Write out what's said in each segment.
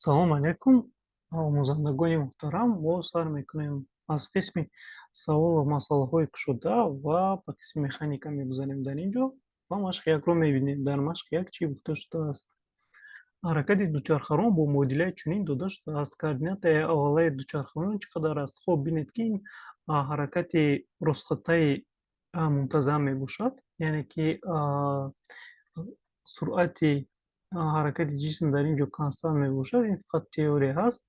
Салом алейкум, омӯзандагони муҳтарам. Мо сар мекунем аз қисми саволу масъалаҳои кушода ва ба қисми механика мегузарем дар ин ҷо ва машқи якро мебинем. Дар машқи як чӣ гуфта шудааст? Ҳаракати дучархарон бо муодилаи чунин дода шудааст. Координатаи аввалаи дучархарон чӣ қадар аст? Хуб, бинед, ки ин ҳаракати ростхаттаи мунтазам мебошад, яъне ки суръати ҳаракати ҷисм дар ин ҷо констант мебошад. Ин фақат теория ҳаст.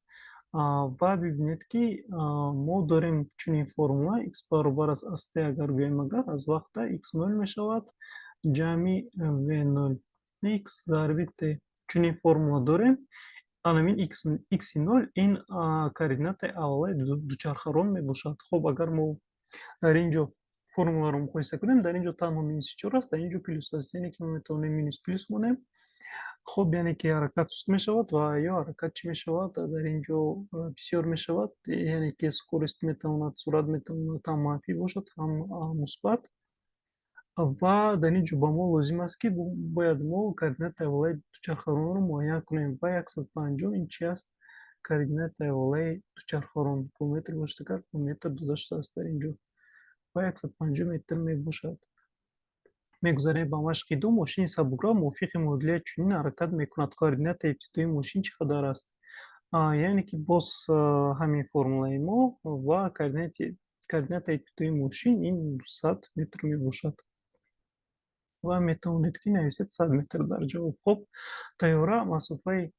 Ва бибинед, ки мо дорем чунин формула: x баробар аст аз t, агар гӯем, агар аз вақта x нол мешавад ҷамъи v нол x зарби t, чунин формула дорем. Анамин x нол ин координатаи аввалаи дучархарон мебошад. Хуб, агар мо дар ин ҷо формуларо муқоиса кунем, дар ин ҷо танҳо минуси чор аст, дар ин ҷо плюс аст, яъне ки мо метавонем минус плюс монем. Хуб, яъне ки ҳаракат суст мешавад ва ё ҳаракат чӣ мешавад? Дар ин ҷо бисёр мешавад, яъне ки скорость метавонад, суръат метавонад ҳам манфӣ бошад, ҳам мусбат. Ва дар ин ҷо ба мо лозим аст, ки бояд мо координатаи аввалаи дучархаронро муайян кунем. Ва 150 ин чи аст? Координатаи аввалаи дучархарон бо метр бошад, агар бо метр дода шудааст дар ин ҷо, ва 150 метр мебошад. Мегузарем ба машқи ду. Мошини сабукрав мувофиқи муодилаи чунин ҳаракат мекунад. Координатаи ибтидоии мошин чӣ қадар аст? Яъне ки боз ҳамин формулаи мо ва координатаи ибтидоии мошин ин 200 метр мебошад ва метавонед, ки нависед 100 метр дар ҷавоб. Хуб, тайёра масофаи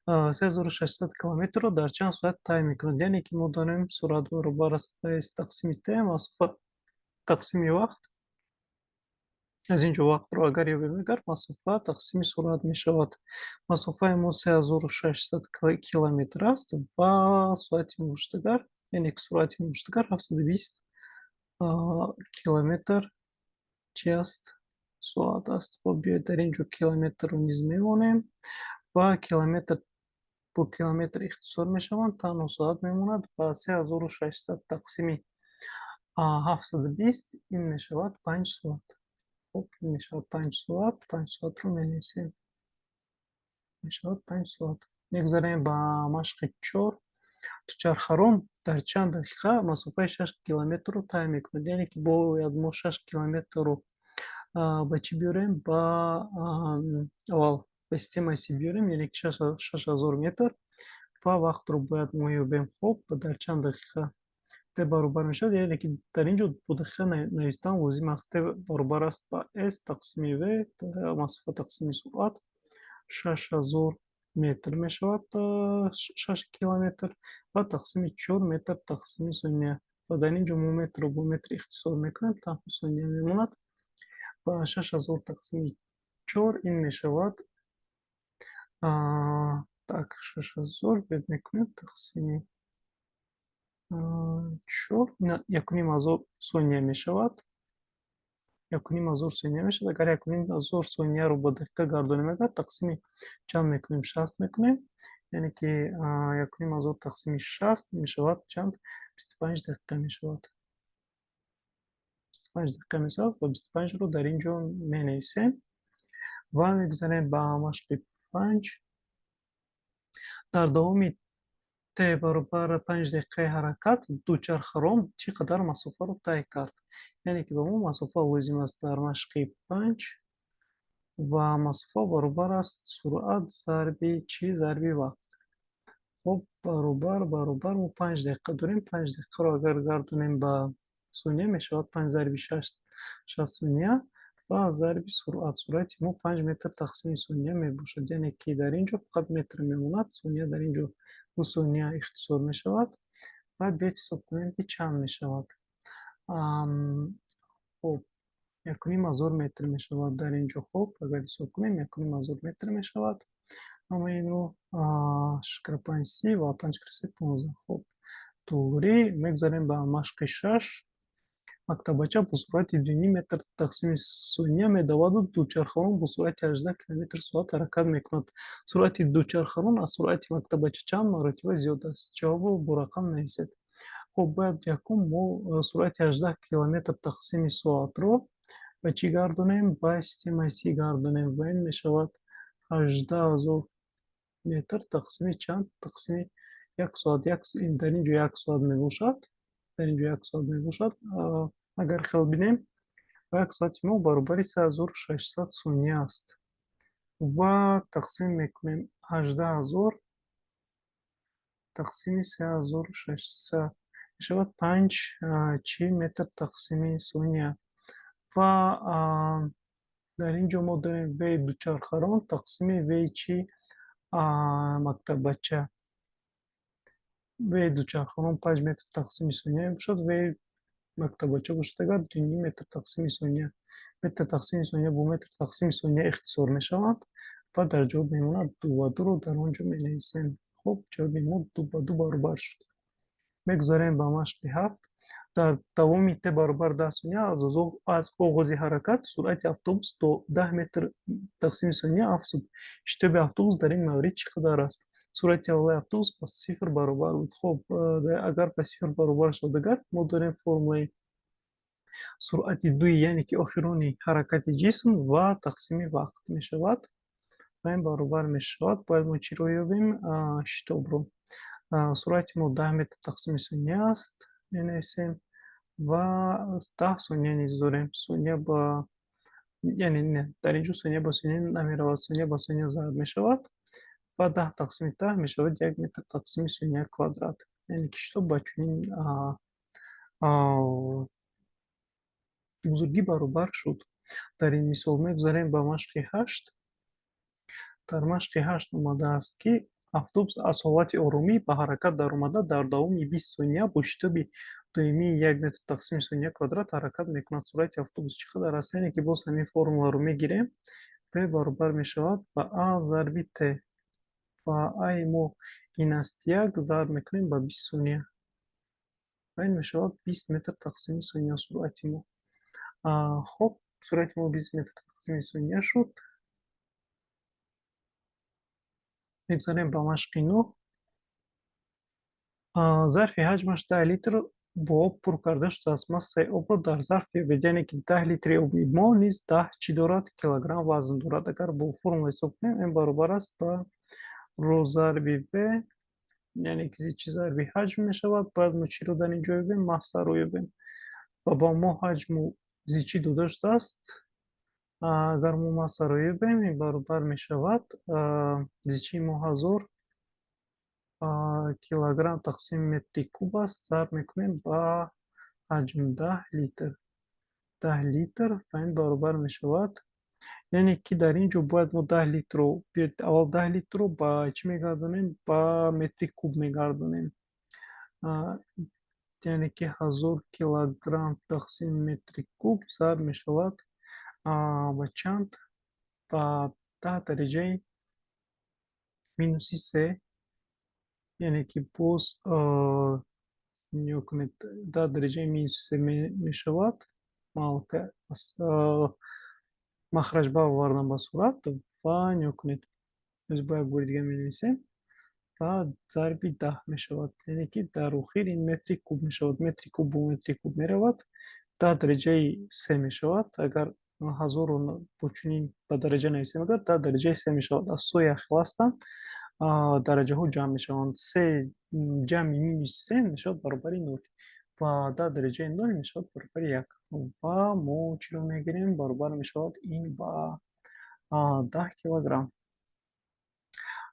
3600 километрро дар чанд соат тай мекунад? Яъне ки мо дорем: суръат баробар аст ба s тақсими t, масофа тақсими вақт. Аз ин ҷо вақтро агар ёбем, агар масофа тақсими суръат мешавад. Масофаи мо 3600 километр аст ва соати мебошад, яъне ки суръати мебошад, агар 720 километр чи аст? Соат аст. Хуб, биёед, дар ин ҷо километрро низ мемонем ва километр бо километр ихтисор мешаванд, танҳо соат мемонад ва 3600 тақсими 720 ин мешавад 5 соат. Хуб, ин мешавад 5 соат. 5 соатро менависем, мешавад 5 соат. Мегузарем ба машқи чор. Дучархарон дар чанд дақиқа масофаи 6 километрро тай мекунад? Яъне ки бояд мо 6 километрро ба чӣ биёрем? Ба аввал ба системаи СИ биёрем, яъне ки 6000 метр, ва вақтро бояд мо ёбем. Хуб, дар чанд дақиқа т баробар мешавад, яъне ки дар ин ҷо бо дақиқа навистан лозим аст. Т баробар аст ба с тақсими в, масофа тақсими суръат. 6000 метр мешавад 6 километр ва тақсими 4 метр тақсими сония. Ва дар ин ҷо мо метрро бо метр ихтисор мекунем, танҳо сония мемонад ва 6000 тақсими чор ин мешавад, так, 6000 бед мекунем тақсими чор, 1500 сония мешавад. 1500 сония мешавад. Агар 1500 сонияро ба дақиқа гардонем, агар тақсими чанд мекунем? 60 мекунем, яъне ки 1500 тақсими 60 мешавад чанд? 25 дақиқа мешавад. 25 дақиқа мешавад ва 25-ро дар ин ҷо менависем ва мегузарем ба машқи панҷ. Дар давоми т баробар 5 дақиқаи ҳаракат дучархарон чӣ қадар масофаро тай кард? Яъне ки ба мо масофа лозим аст дар машқи панҷ ва масофа баробар аст суръат зарби чӣ? Зарби вақт. Хуб, баробар мо 5 дақиқа дорем. 5 дақиқаро агар гардонем ба сония, мешавад панҷ зарби шаш, 60 сония ва зарби суръат. Суръати мо 5 метр тақсими сония мебошад, яъне ки дар ин ҷо фақат метр мемонад, сония дар ин ҷо ду сония ихтисор мешавад. Баъд биёед ҳисоб кунем, ки чанд мешавад. Хуб, 1500 метр мешавад дар ин ҷо. Хуб, агар ҳисоб кунем, 1500 метр мешавад. Ҳамаи инро шаш кара панҷ 30 ва панҷ кара се 15. Хуб, туғрӣ. Мегузарем ба машқи шаш. Мактабача бо суръати 2,5 метр тақсими сония медаваду дучархарон бо суръати 18 километр соат ҳаракат мекунад. Суръати дучархарон аз суръати мактабача чанд маротиба зиёд аст? Ҷавобро бо рақам нависед. Хуб, бояд якум мо суръати 18 километр тақсими соатро ба чӣ гардонем? Ба системаи СИ гардонем ва ин мешавад 18 000. Метр тақсими чанд? Тақсими як соат. Дар ин ҷо як соат мебошад, дар ин ҷо як соат мебошад. Агар хел бинем, як соати мо баробари 3600 сония аст ва тақсим мекунем 18 000 тақсими 3600, мешавад панҷ чи метр тақсими сония. Ва дар ин ҷо мо дорем в дучархарон тақсими в чи мактаббача. В дучархарон 5 метр тақсими сония мебошад, в мактаббача бошад агар 2,5 метр тақсими сония. Метр тақсими сония бо метр тақсими сония ихтисор мешаванд ва дар ҷавоб мемонад ду ва дуро дар он ҷо менависем. Хуб, ҷавоби мо ду ба ду баробар шуд. Мегузарем ба машқи ҳафт. Дар давоми т баробар 10 сония аз оғози ҳаракат суръати автобус то 10 метр тақсими сония афзуд. Шитоби автобус дар ин маврид чӣ қадар аст? Суръати аввалаи автобус ба сифр баробар буд. Хуб, агар ба сифр баробар шуд, агар мо дорем формулаи суръати дуи, яъне ки охирони ҳаракати ҷисм ва тақсими вақт мешавад ва ин баробар мешавад. Бояд мо чиро ёбем? Шитобро. Суръати мо 10 метр тақсими сония аст, менависем ва 10 сония низ дорем. Сония ба, яъне не, дар ин ҷо сония ба сония намеравад, сония ба сония зарб мешавад ва 10 тақсими 10 мешавад 1 метр тақсими сония квадрат. Яъне ки шитоб ба чунин бузургӣ баробар шуд. Дар ин мисол мегузарем ба машқи ҳашт. Дар машқи ҳашт омадааст, ки автобус аз ҳолати оромӣ ба ҳаракат даромада, дар давоми 20 сония бо шитоби доимии 1 метр тақсими сония квадрат ҳаракат мекунад. Суръати автобус чӣ қадар аст? Яъне ки боз ҳамин формуларо мегирем: в баробар мешавад ба а зарби т ва аи мо ин аст як, зарб мекунем ба 20 сония ва ин мешавад 20 метр тақсими сония суръати мо. Хуб, суръати мо 20 метр тақсими сония шуд. Мегузарем ба машқи нӯҳ. Зарфи ҳаҷмаш 10 литр бо об пур карда шудааст. Массаи обро дар зарф ёбед. Яъне ки 10 литри оби мо низ 10 чӣ дорад? Килограмм вазн дорад. Агар бо формула ҳисоб кунем, м баробар аст ба ро зарби в, яъне ки зичи зарби ҳаҷм мешавад. Бояд мо чиро дар ин ҷо ёбем? Массаро ёбем. Ва ба мо ҳаҷму зичӣ дода шудааст. Агар мо массаро ёбем, ин баробар мешавад зичии мо 1000 килограмм тақсими метри куб аст, зарб мекунем ба ҳаҷм 10 литр, 10 литр ва ин баробар мешавад. Яъне ки дар ин ҷо бояд мо 10 литрро, аввал 10 литрро ба чӣ мегардонем? Ба метри куб мегардонем. Яъне ки 1000 килограмм тақсими метри куб зарб мешавад ба чанд? Ба 10 дараҷаи минуси 3. Яъне ки боз нигоҳ кунед, 10 дараҷаи минуси 3 мешавад. Малка махраҷ баровардам ба сурат ва нигоҳ кунед, бо як бори дига менависем ва зарби 10 мешавад. Яъне ки дар охир ин метри куб мешавад. Метри куб бо метри куб меравад, 10 дараҷаи 3 мешавад. Агар ҳазорро бо чунин ба дараҷа нависем, агар 10 дараҷаи 3 мешавад. Аз сои якхел ҳастанд, дараҷаҳо ҷамъ мешаванд. Се ҷамъи минуси се мешавад баробари нол ва 10 дараҷаи 0 мешавад баробари як. Ва мо чиро мегирем? Баробар мешавад ин ба 10 килограмм.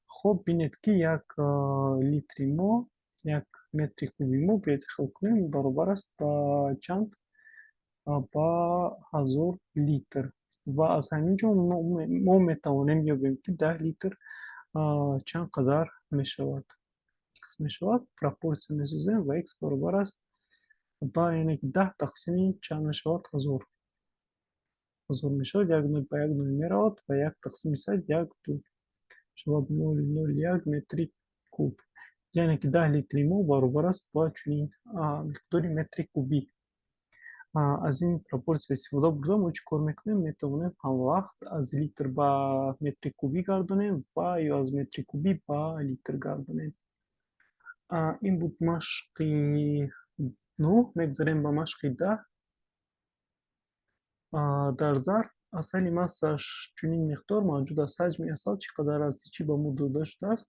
Хуб, бинед, ки 1 литри мо, 1 метри куби мо, биёед хел кунем, баробар аст ба чанд? Ба 1000 литр. Ва аз ҳамин ҷо мо метавонем ёбем, ки 10 литр чанд қадар мешавад. Х мешавад, пропорсия месозем ва х баробар аст ба, яъне ки 10 тақсими чанд мешавад? 1000. 1000 мешавад, як нол ба як нол меравад ва як тақсими сад як ду мешавад 0,01 метри куб. Яъне ки 10 литри мо баробар аст ба чунин миқдори метри кубӣ. Аз ин пропорсия истифода бурда, мо чӣ кор мекунем? Метавонем ҳамвақт аз литр ба метри кубӣ гардонем ва ё аз метри кубӣ ба литр гардонем. Ин буд машқи нӯҳ. Мегузарем ба машқи 10. Дар зарф Асали массааш чунин миқдор мавҷуд аст. Ҳаҷми асал чӣ қадар аст? Зичӣ ба мо дода шудааст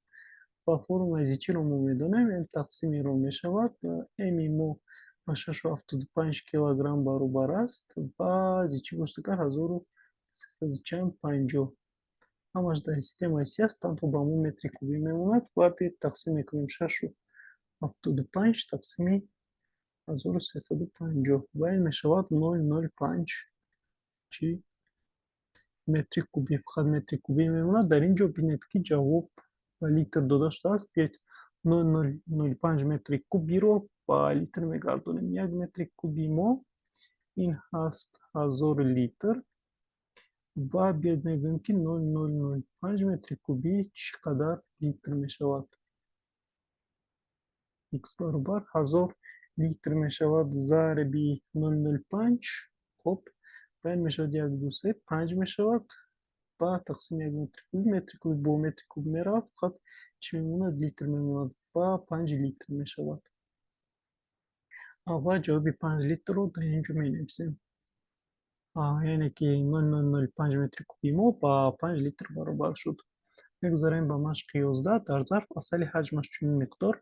ва формулаи зичиро мо медонем. М тақсими ро мешавад. Ми мо ба 6,75 килограмм баробар аст ва зичӣ бошад агар 1300 чанд 50. Ҳамаш дар системаи СИ аст, танҳо ба мо метри кубӣ мемонад ва биёед, тақсим мекунем: 6,75 тақсими 1350 ва ин мешавад 0,05 чи метри кубӣ, фақат метри кубӣ мемонад. Дар ин ҷо бинед, ки ҷавоб ба литр дода шудааст. Биёед, 0,005 метри кубиро ба литр мегардонем. 1 метри куби мо ин ҳаст 1000 литр ва биёед, мегӯем, ки 0,005 метри кубӣ чӣ қадар литр мешавад. Х баробар 1000 литр мешавад зарби 0,05. Хоб, ва ин мешавад як, ду, се, панҷ мешавад ба тақсими 1 метри куб. Метри куб бо метри куб меравад, фақат чӣ мемонад? Литр мемонад ва 5 литр мешавад. Ва ҷавоби 5 литрро дар ин ҷо менависем, яъне ки 0,005 метри куби мо ба 5 литр баробар шуд. Мегузарем ба машқи 11. Дар зарф асали ҳаҷмаш чунин миқдор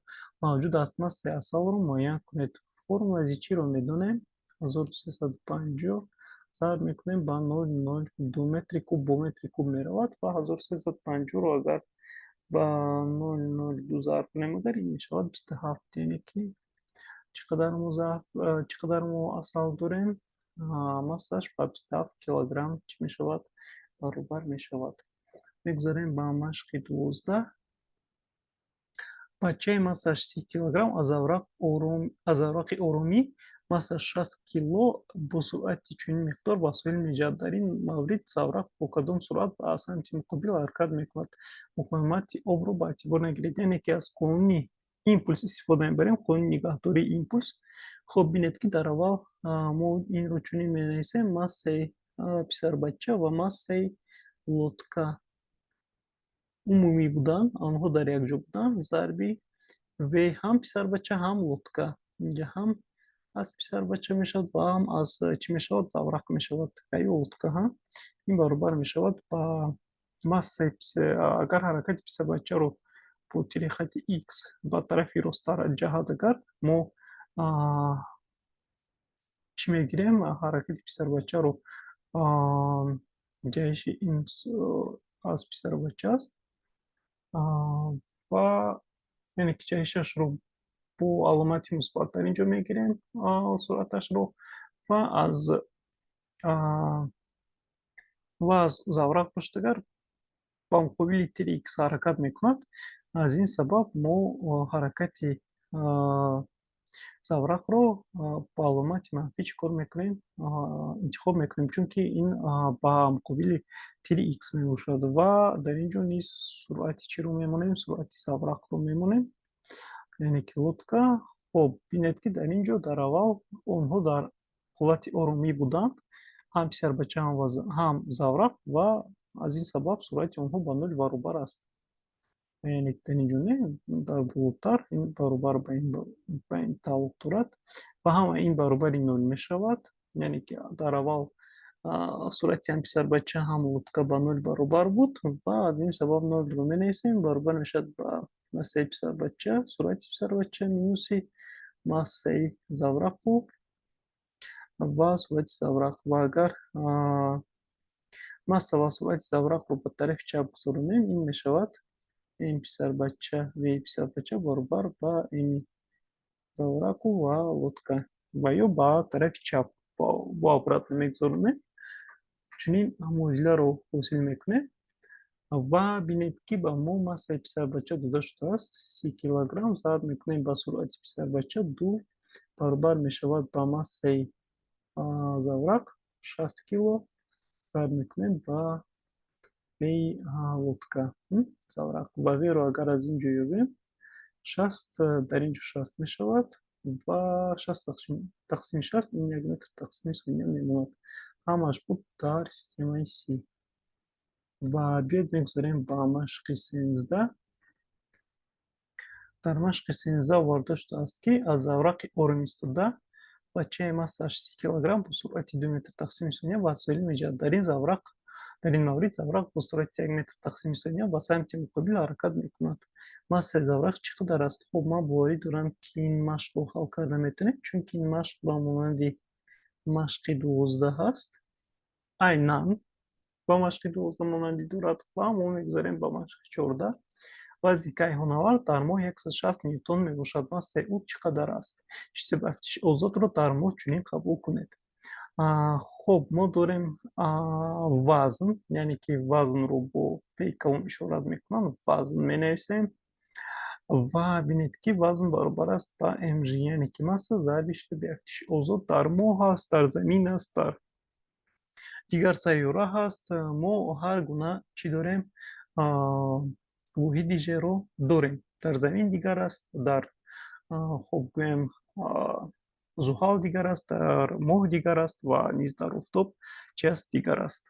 мавҷуд аст. Массаи асалро муайян кунед. Формулаи зичиро медонем: 1350 зарб мекунем ба 0,02. Метри куб бо метри куб меравад ва 1350-ро агар ба 0,02 зарб кунем агар, ин мешавад 27. Яъне ки чӣ қадар мо асал дорем, массаш ба 27 килограмм чӣ мешавад? Баробар мешавад. Мегузарем ба машқи 12. Бачаи массаш 30 килограмм аз заврақи оромӣ массаш 60 кило бо суръати чунин миқдор ба соҳил меҷаҳад. Дар ин маврид заврақ бо кадом суръат ба самти муқобил ҳаракат мекунад? Муқовимати обро ба эътибор нагиред. Яъне ки аз қонуни импульс истифода мебарем, қонуни нигаҳдории импульс. Хоб, бинед, ки дар аввал мо инро чунин менависем: массаи писарбача ва массаи лодка умумӣ буданд, онҳо дар якҷо буданд, зарби в ҳам писарбача, ҳам лодка. Инҷа ҳам аз писарбача мешавад ва ҳам аз чӣ мешавад? Заврақ мешавад ё лодка. Ин баробар мешавад ба массаи, агар ҳаракати писарбачаро бо тири хати х ба тарафи росттар ҷаҳад агар, мо чӣ мегирем? Ҳаракати писарбачаро, ҷаҳиши ин аз писарбача аст ва яъне ки ҷаҳишашро бо аломати мусбат дар ин ҷо мегирем суръаташро ва аз заврақ бошад агар, ба муқобили тири х ҳаракат мекунад. Аз ин сабаб мо ҳаракати заврақро бо аломати манфӣ чӣ кор мекунем? Интихоб мекунем, чунки ин ба муқобили тири х мебошад. Ва дар ин ҷо низ суръати чиро мемонем? Суръати заврақро мемонем, яъне ки лодка. Хоб, бинед, ки дар ин ҷо дар аввал онҳо дар ҳолати оромӣ буданд, ҳам писарбача, ҳам заврақ, ва аз ин сабаб суръати онҳо ба нол баробар аст. Яъне дар ин ҷо не, дар болотар ин баробар ба ин тааллуқ дорад ва ҳама ин баробари нол мешавад. Яъне ки дар аввал суръати ҳам писарбача, ҳам лодка ба нол баробар буд ва аз ин сабаб нолро менависем, баробар мешавад ба массаи писарбача, суръати писарбача минуси массаи заврақу ва суръати заврақ. Ва агар масса ва суръати заврақро ба тарафи чап гузаронем, ин мешавад м писарбача, в писарбача баробар ба м заврақу ва лодка. Ва ё ба тарафи чап бо обратно мегузаронем, чунин муодиларо ҳосил мекунем. Ва бинед, ки ба мо массаи писарбача дода шудааст, 30 килограмм, зарб мекунем ба суръати писарбача ду, баробар мешавад ба массаи заврақ 60 кило, зарб мекунем ба в лодка, заврақ. Ва в-ро агар аз ин ҷо ёбем, 60 дар ин ҷо 60 мешавад ва 60 тақсими 60 ин 1 метр тақсими сония мемонад. Ҳамаш буд дар системаи СИ. Ва биёед, мегузарем ба машқи 13. Дар машқи 13 оварда шудааст, ки аз заврақи ором истода Бачаи массааш 30 килограмм бо суръати 2 метр тақсими сония ба соҳил меҷаҳад. Дар ин заврақ, дар ин маврид заврақ бо суръати 1 метр тақсими сония ба самти муқобил ҳаракат мекунад. Массаи заврақ чӣ қадар аст? Хуб, ман боварӣ дорам, ки ин машқро ҳал карда метавонем, чунки ин машқ ба монанди машқи 12 аст, айнан ба машқи 12 монандӣ дорад. Ва мо мегузарем ба машқи 14. Вазни кайҳоннавард дар моҳ 160 ньютон мебошад. Массаи ӯ чӣ қадар аст? Шитоби афтиши озодро дар моҳ чунин қабул кунед. Хуб, мо дорем вазн, яъне ки вазнро бо П калон ишорат мекунам, вазн менависем. Ва бинед, ки вазн баробар аст ба мж, яъне ки масса зарби шитоби афтиши озод. Дар моҳ аст, дар замин аст, дар дигар сайёра ҳаст, мо ҳар гуна чӣ дорем, воҳиди ж-ро дорем. Дар замин дигар аст, дар, хуб, гӯем, Зуҳал дигар аст, дар моҳ дигар аст ва низ дар офтоб чи аст, дигар аст.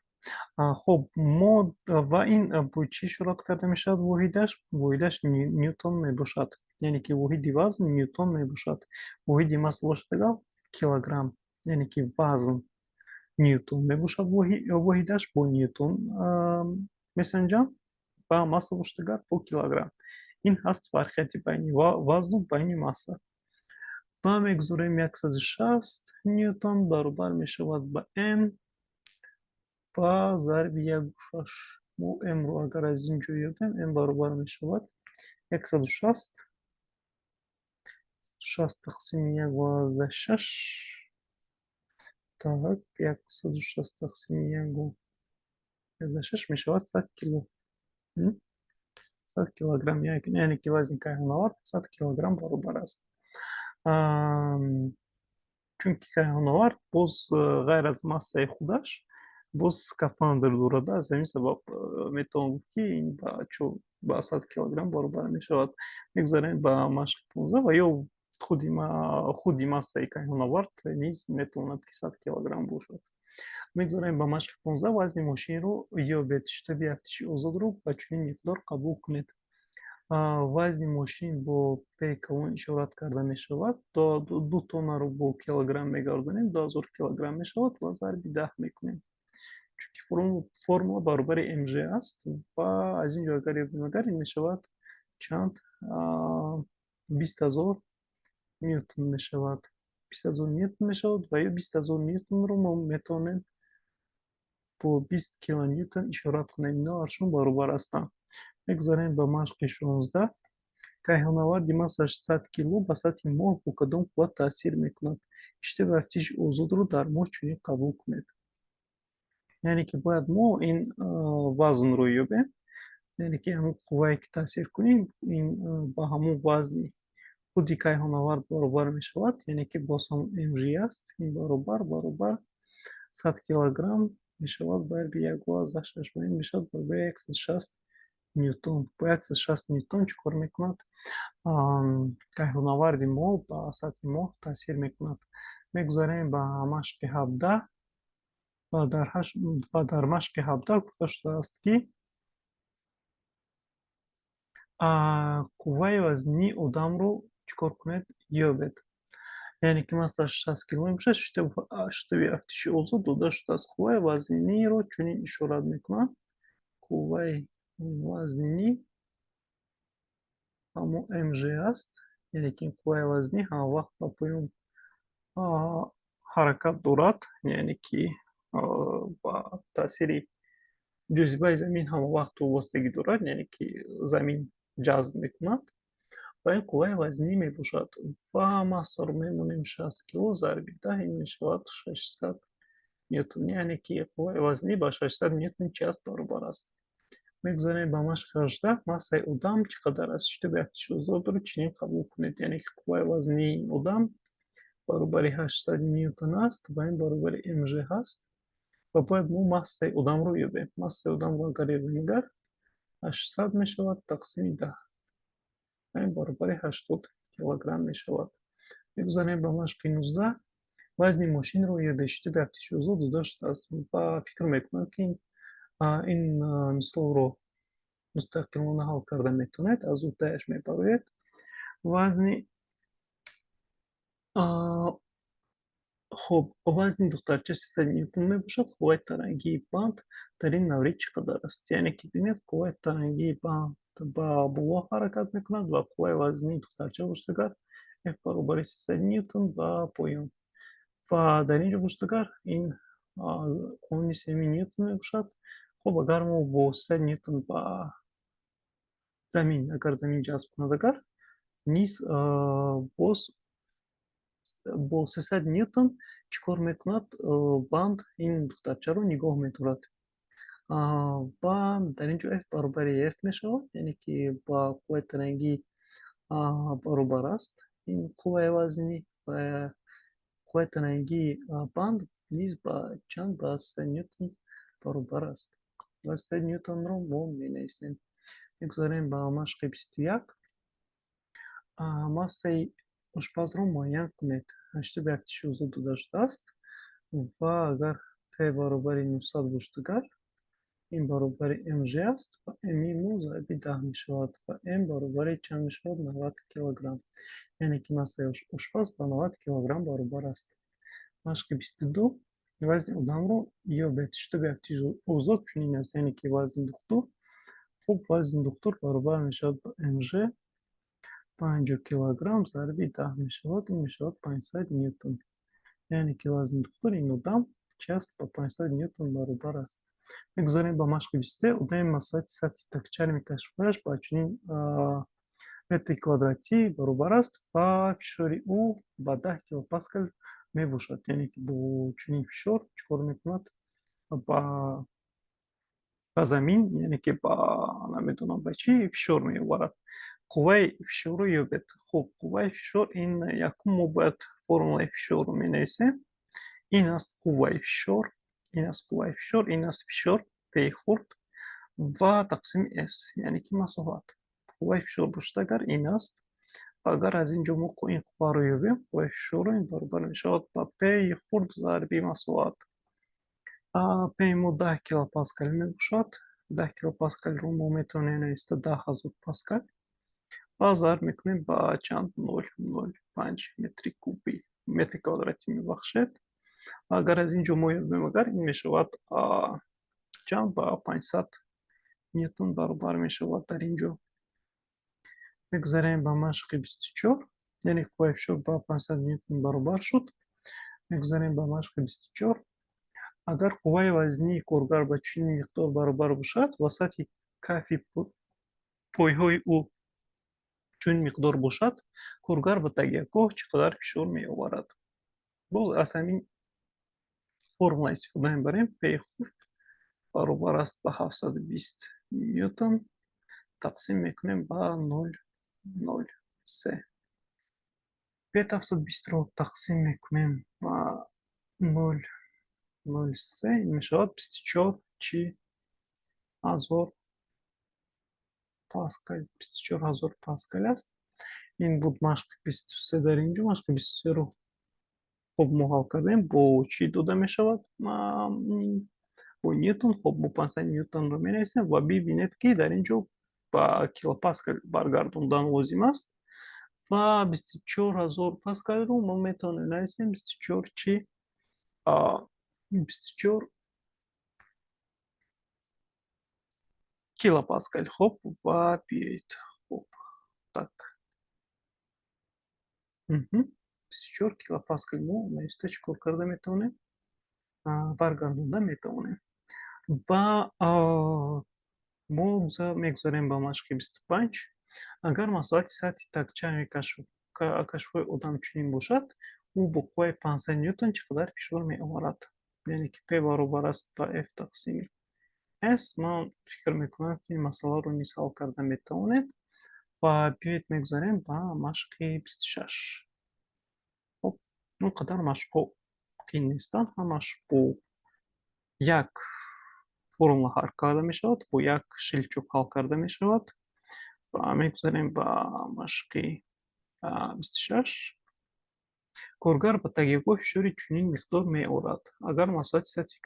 Хуб, мо ва ин бо чӣ ишорат карда мешавад воҳидаш? Воҳидаш ньютон мебошад, яъне ки воҳиди вазн ньютон мебошад, воҳиди масса бошад агар килограмм. Яъне ки вазн ньютон мебошад, воҳидаш бо ньютон месанҷам ва масса бошад агар бо килограмм. Ин ҳаст фарқияти байни вазну байни масса. Ва мегузорем, 160 ньютон баробар мешавад ба м ба зарби 1,6. Мо м-ро агар аз ин ҷо ёбем, м баробар мешавад 160 тақсими 1,6. Так, 160 тақсими 1,6 мешавад 100 кило, 100 килограмм. Яъне ки вазни кайҳоннавард 100 килограмм баробар аст, чунки кайҳоннавард боз ғайр аз массаи худаш боз скафандр дорад. Аз ҳамин сабаб метавон гуфт, ки ин ба 100 килограмм баробар мешавад. Мегузарем ба машқи 15. Ва ё худи массаи кайҳоннавард низ метавонад, ки 100 килограмм бошад. Мегузарем ба машқи 15. Вазни мошинро ёбед, шитоби афтиши озодро ба чунин миқдор қабул кунед. Вазни мошин бо П калон ишорат карда мешавад. 2 тоннаро бо килограмм мегардонем, 2000 килограмм мешавад ва зарби 10 мекунем, чунки формула баробари мж аст. Ва аз ин ҷо агар ёбем, агар ин мешавад чанд? 20 000 ньютон мешавад, 20 000 ньютон мешавад. Ва ё 20 000 ньютонро мо метавонем бо 20 килоньютон ишорат кунем, ино ҳарчун баробар ҳастанд. Мегузарем ба машқи 16. Кайҳоннаварди массаш 100 кило ба сатҳи моҳ бо кадом қувват таъсир мекунад? Шитоби афтиши озодро дар моҳ чунин қабул кунед. Яъне ки бояд мо ин вазнро ёбем, яъне ки ҳамон қуввае, ки таъсир кунем, ин ба ҳамон вазни худи кайҳоннавард баробар мешавад, яъне ки боз ҳам мж аст. Ин баробар 100 килограмм мешавад зарби 1,6 ва ин мешавад баробари 160 ньютон. Бо 160 ньютон чӣ кор мекунад? Кайҳоннаварди мо ба сатҳи моҳ таъсир мекунад. Мегузарем ба машқи 17. Ва дар машқи 17 гуфта шудааст, ки қувваи вазнии одамро чӣ кор кунед, ёбед. Яъне ки массаш 60 кило мебошад, шитоби афтиши озод дода шудааст. Қувваи вазниро чунин ишорат мекунанд: қувваи вазнинӣ ҳамон мж аст, яъне ки қувваи вазнӣ ҳамавақт ба поён ҳаракат дорад, яъне ки ба таъсири ҷозибаи замин ҳамавақт вобастагӣ дорад, яъне ки замин ҷазб мекунад. Ва ин қувваи вазнӣ мебошад. Ва массаро мемонем 60 кило зарби 10, ин мешавад 600 ньютон, яъне ки қувваи вазнӣ ба 600 ньютон чи аст, баробар аст. Мегузарем ба машқи 18. Массаи одам чӣ қадар аст? Шитоби афтиши озодро чунин қабул кунед. Яъне ки қувваи вазнии одам баробари 800 ньютон аст ва ин баробари мж ҳаст. Ва бояд мо массаи одамро ёбем. Массаи одамро агар ёбем, агар 800 мешавад тақсими 10 ва ин баробари 80 килограмм мешавад. Мегузарем ба машқи 19. Вазни мошинро ёбед, шитоби афтиши озод дода шудааст. Ва фикр мекунам, ки ин мисолро мустақилона ҳал карда метавонед, аз уҳдааш мебароед. Вазни Хуб, вазни духтарча 300 ньютон мебошад, қувваи тарангии банд дар ин маврид чӣ қадар аст? Яъне ки бинед, қувваи тарангии банд ба боло ҳаракат мекунад ва қувваи вазнии духтарча бошад агар F баробари 300 ньютон ба поён. Ва дар ин ҷо бошад агар ин қонуни сеюми Ньютон мебошад. Хуб, агар мо бо 300 ньютон ба замин, агар замин ҷазб кунад агар, низ боз бо 300 ньютон чӣ кор мекунад? Банд ин духтарчаро нигоҳ медорад. Ва дар ин ҷо F баробари F мешавад, яъне ки ба қувваи тарангӣ баробар аст. Ин қувваи вазнӣ ва қувваи тарангии банд низ ба чанд? Ба 300 ньютон баробар аст. Ва 300 ньютонро мо менависем. Мегузарем ба машқи 21. Массаи ошпазро муайян кунед. Шитоби артиши озод дода шудааст ва агар P баробари 900 бошад агар, ин баробари mg аст ва m мо зарби 10 мешавад ва m баробари чанд мешавад? 90 килограмм. Яъне ки массаи ошпаз ба 90 килограмм баробар аст. Машқи 22. Вазни одамро ёбед. Шитоби артиши озод чунин аст, яъне ки вазни духтур. Хуб, вазни духтур баробар мешавад ба mg 50 килограмм зарби 10 мешавад, ин мешавад 500 ньютон. Яъне ки вазни духтур ин одам чи аст? Ба 500 ньютон баробар аст. Мегузарем ба машқи 23. Одами масоҳати сатҳи такчарми кашфҳояш ба чунин метри квадратӣ баробар аст ва фишори ӯ ба 10 килопаскал мебошад. Яъне ки бо чунин фишор чӣ кор мекунад? Ба замин, яъне ки ба намедонам ба чӣ фишор меоварад. Қувваи фишорро ёбед. Хуб, қувваи фишор ин якум мо бояд формулаи фишорро менависем. Ин аст қувваи фишор, ин аст қувваи фишор, ин аст фишор P хурд ва тақсими S, яъне ки масоҳат. Қувваи фишор бошад агар ин аст. Агар аз ин ҷо мо ин қувваро ёбем, қувваи фишорро ин баробар мешавад ба P хурд зарби масоҳат. P мо 10 килопаскал мебошад. 10 килопаскалро мо метавонем нависта 10 000 паскал ва зарб мекунем ба чанд? 0,05 метри кубӣ, метри квадратӣ мебахшед. Агар аз ин ҷо мо ёбем агар, ин мешавад чанд? Ба 500 ньютон баробар мешавад дар ин ҷо. Мегузарем ба машқи 24, яъне қувваи фишор ба 500 ньютон баробар шуд. Мегузарем ба машқи 24. Агар қувваи вазнии коргар ба чунин миқдор баробар бошад ва сатҳи кафи пойҳои ӯ чунин миқдор бошад, коргар ба такягоҳ чӣ қадар фишор меоварад? Боз аз ҳамин формула истифода мебарем. P хурд баробар аст ба 720 ньютон тақсим мекунем ба 0,03. P 720-ро тақсим мекунем ба 0,03, ин мешавад 24 чи ҳазор паскал, 24 000 паскал аст. Ин буд машқи 23. Дар ин ҷо машқи 23-ро хуб мо ҳал кардем. Бо чӣ дода мешавад? Бо ньютон. Хуб, мо 500 ньютонро менависем ва бибинед, ки дар ин ҷо ба килопаскал баргардондан лозим аст ва 24 000 паскалро мо метавонем нависем 24 чи, 24 килопаскал. Хуб, ва биёед, хуб, так, 24 килопаскал мо нависта чӣ кор карда метавонем? Баргардонда метавонем. Ва мо мегузарем ба машқи 25. Агар масоҳати сатҳи такчарми кашфҳои одам чунин бошад, ӯ бо қувваи 500 ньютон чӣ қадар фишор меоварад? Яъне ки P баробар аст ба F тақсими S. Ман фикр мекунам, ки ин масъаларо низ ҳал карда метавонед. Ва биёед мегузарем ба машқи 26. Хуб, он қадар машқҳо қиин нестанд, ҳамаш бо як формула ҳал карда мешавад, бо як щелчок ҳал карда мешавад. Ва мегузарем ба машқи 26. Коргар ба такягоҳ фишори чунин миқдор меорад. Агар масоҳати сатҳи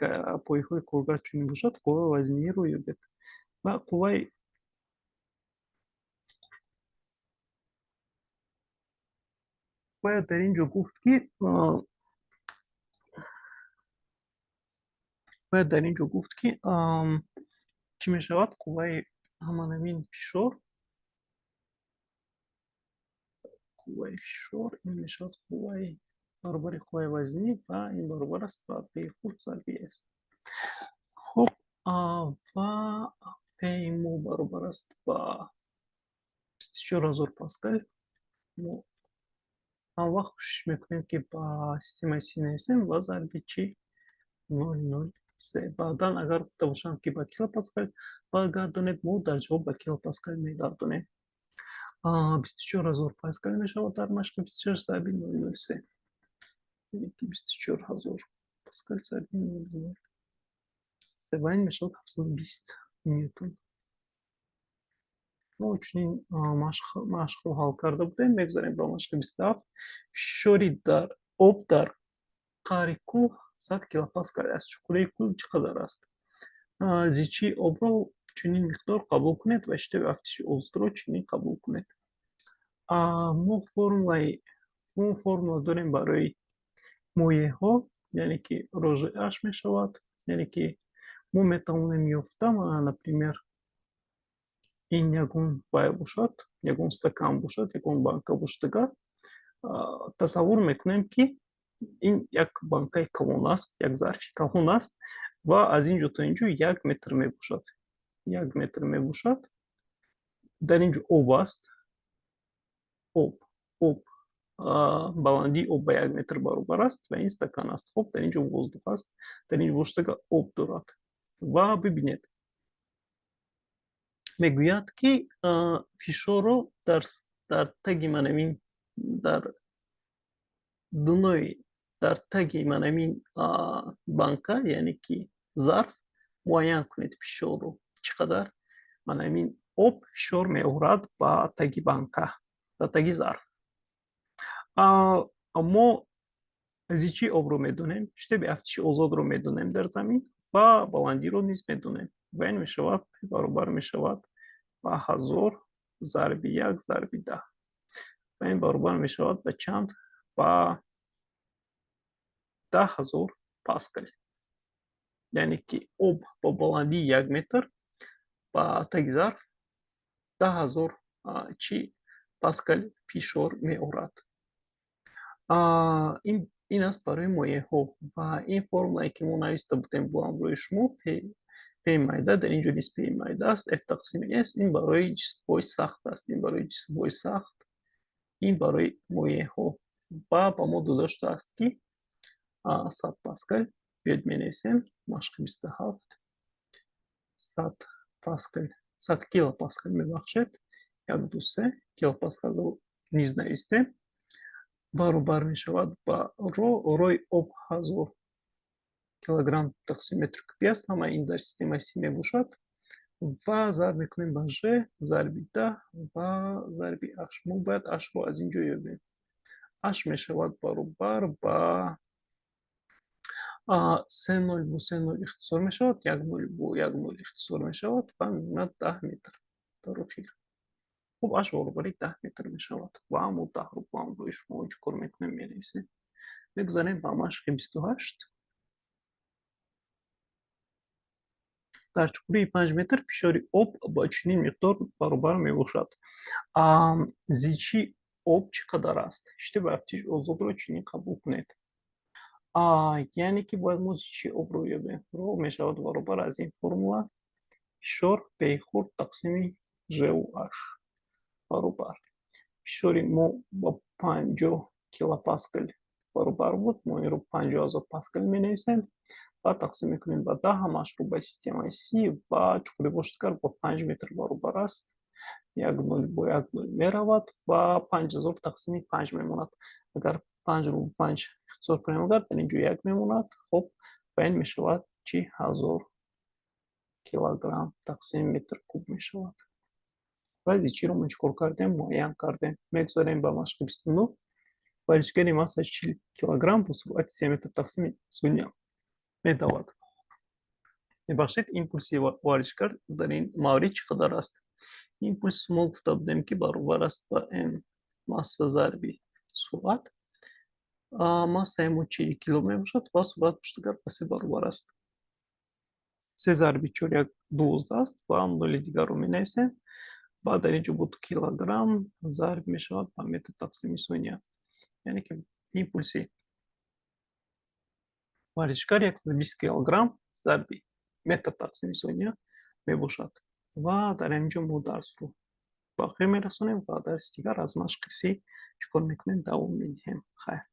пойҳои коргар чунин бошад, қувваи вазниро ёбед. Ва қувваи бояд дар ин ҷо гуфт, ки Бояд дар ин ҷо гуфт, ки чӣ мешавад қувваи ҳаманамин фишор. Қувваи фишор ин мешавад қувваи баробари қувваи вазнӣ ва ин баробар аст ба P хурд зарби S. Хуб, ва P мо баробар аст ба 24 000 паскал. Мо ҳам вақт кӯшиш мекунем, ки ба системаи СИ нависем, ва зарби чӣ? 0,03. Баъдан агар гуфта бошанд, ки ба килопаскал баргардонед, мо дар ҷавоб ба килопаскал мегардонем. 24 000 паскал мешавад дар машқи 26 зарби 0,03, яъне ки 24 000 паскал зарби 0,03 ва ин мешавад 720 ньютон. Мо чунин машқро ҳал карда будем. Мегузарем ба машқи 27. Фишори дар об дар қаъри кӯл 100 килопаскал аст. Чуқурии кӯл чӣ қадар аст? Зичии обро чунин миқдор қабул кунед ва шитоби афтиши озодро чунин қабул кунед. Мо формула дорем барои моеъҳо, яъне ки ро ж h мешавад, яъне ки мо метавонем ёфта, например, ин ягон вай бошад, ягон стакан бошад, ягон банка бошад. Агар тасаввур мекунем, ки ин як банкаи калон аст, як зарфи калон аст ва аз ин ҷо то ин ҷо 1 метр мебошад, 1 метр мебошад. Дар ин ҷо об аст, об, баландии об ба 1 метр баробар аст ва ин стакан аст. Хуб, дар ин ҷо воздух аст, дар ин ҷо бошад, об дорад. Ва бибинед, мегӯяд, ки фишорро дар таги манамин, дар дунои, дар таги манамин банка, яъне ки зарф, муайян кунед фишорро, чӣ қадар манамин об фишор меорад ба таги банка, ба таги зарф. Мо зичии обро медонем, шитоби афтиши озодро медонем дар замин ва баландиро низ медонем. Ва ин мешавад, баробар мешавад ба 1000 зарби як зарби 10 ва ин баробар мешавад ба чанд? Ба 10 000 паскал. Яъне ки об бо баландии 1 метр ба таги зарф 10 000 чӣ паскал фишор меорад. Ин аст барои моеъҳо. Ва ин формулае, ки мо нависта будем бо ҳамроҳи шумо, п майда, дар ин ҷо низ п майда аст, f тақсими s, ин барои ҷисмҳои сахт аст, ин барои ҷисмҳои сахт, ин барои моеъҳо. Ва ба мо дода шудааст, ки 100 паскал. Биёед, менависем машқи 27: 100 паскал, 100 килопаскал, мебахшед, як, ду, се килопаскалро низ навистем, баробар мешавад ба ро, рои об 1000 килограмм тақсим метр кубӣ аст, ҳама ин дар системаи СИ мебошад, ва зарб мекунем ба ж зарби 10 ва зарби h. Мо бояд h-ро аз ин ҷо ёбем. H мешавад баробар ба се нол бо се нол ихтисор мешавад, як нол бо як нол ихтисор мешавад ва мемонад 10 метр дар охир. Хуб, h баробари 10 метр мешавад ва мо 10-ро бо ҳамроҳи шумо чӣ кор мекунем? Менависем. Мегузарем ба машқи 28. Дар чуқурии 5 метр фишори об ба чунин миқдор баробар мебошад. Зичии об чӣ қадар аст? Шитоби афтиши озодро чунин қабул кунед. Яъне ки бояд мо зичии обро ёбем. Ро мешавад баробар аз ин формула: фишор п хурд тақсими жу h. Баробар, фишори мо ба 50 килопаскал баробар буд, мо инро 50 000 паскал менависем ва тақсим мекунем ба 10, ҳамаашро ба системаи СИ. Ва чуқурӣ бошад, агар ба 5 метр баробар аст, як нол бо як нол меравад ва 5000 тақсими панҷ мемонад. Агар панҷро бо панҷ ихтисор кунем, агар дар ин ҷо як мемонад. Хуб, ва ин мешавад чи? 1000 килограмм тақсими метр куб мешавад. Ва зичиро мо чӣ кор кардем? Муайян кардем. Мегузарем ба машқи 29. Варзишгари массаи 40 килограмм бо суръати 3 метр тақсими сония медавад. Мебахшед, импулси варзишгар дар ин маврид чӣ қадар аст? Импулс мо гуфта будем, ки баробар аст ба м масса зарби суръат. Массаи мо 40 кило мебошад ва суръат бошад, агар ба се баробар аст. Се зарби чор як 12 аст ва ноли дигарро менависем ва дар ин ҷо буд килограмм зарб мешавад ба метр тақсими сония. Яъне ки импульси варзишгар 120 килограмм зарби метр тақсими сония мебошад. Ва дар ин ҷо мо дарсро ба охир мерасонем ва дарси дигар аз машқи се чӣ кор мекунем? Давом медиҳем. Хайр.